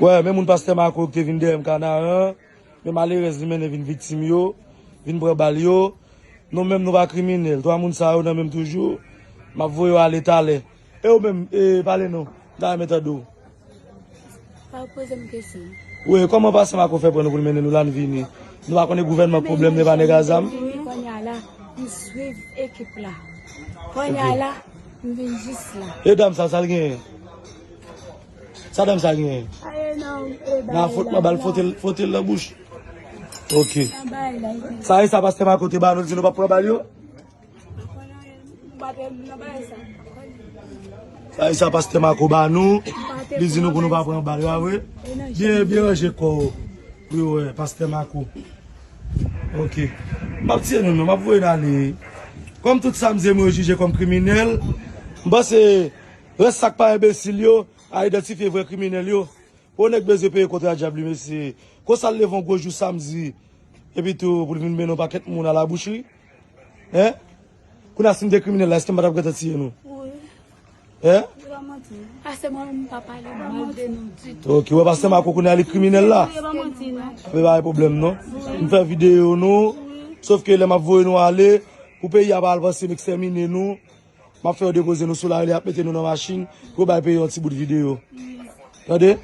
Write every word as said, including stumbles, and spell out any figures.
Wè, men moun pastè Mako ki te vin dèyè m Kanaran, men malerèz li mennen vin viktim yo, vin pran bal yo. Nou menm nou pa kriminèl. Twa moun sa yo nan menm toujou. M ap voye yo ale talè. E ou menm, e, pale non. M ta renmen tande w. Pa poze m kesyon. Wi, kòman pastè Mako fè pran nou pou l mennen nou la n vini? Nou pa konnen gouvènman pwoblèm li pa nèg a zam? Wi, kounye a la, m swiv ekip la. Kounye a la, m vin jis la. E dam sa, sa l genyen? Sa dam sa genyen? Nan fwotman bal, fwote l, fwote l nan bouch. Ok. Sa e sa pastè Mako te ba nou, l di nou p ap pran bal yo? Sa e sa pastè Mako ba nou, li di nou pou nou pa pran bal yo, a vre? Byen, byen ranje kò w. Wi, wè, pastè Mako. Ok. M ap tiye nou, non, m ap voye n ale. Kòm tout sa m di, mwen yo jije kòm kriminèl, m panse rès sa k pa enbesil yo a idantifye vrè kriminèl yo. Pou nèg bezwen peye kontra dyab li, mesye. Konsa l leve yon gwo jou samdi, epi tou pou l vin mennen yon pakèt moun a la boucherie. Hein? Kounye a si m te kriminèl la, èske m pa t ap gentan tiye nou? Wi. Hein? Yo pa manti. Pastè mwen menm m pa pale mal de nou ditou. Ok, wè pastè Mako kounye a li kriminèl la. Yo pa manti, non. Epi pa gen pwoblèm non. M fè videyo nou. Sof ke lè m ap voye nou ale, pou peyi a pa al panse m ekstèmine nou, m ap fè yo depoze nou sou lari, y ap mete nou nan machin, pou yo bay peyi yon ti bout videyo. Tande?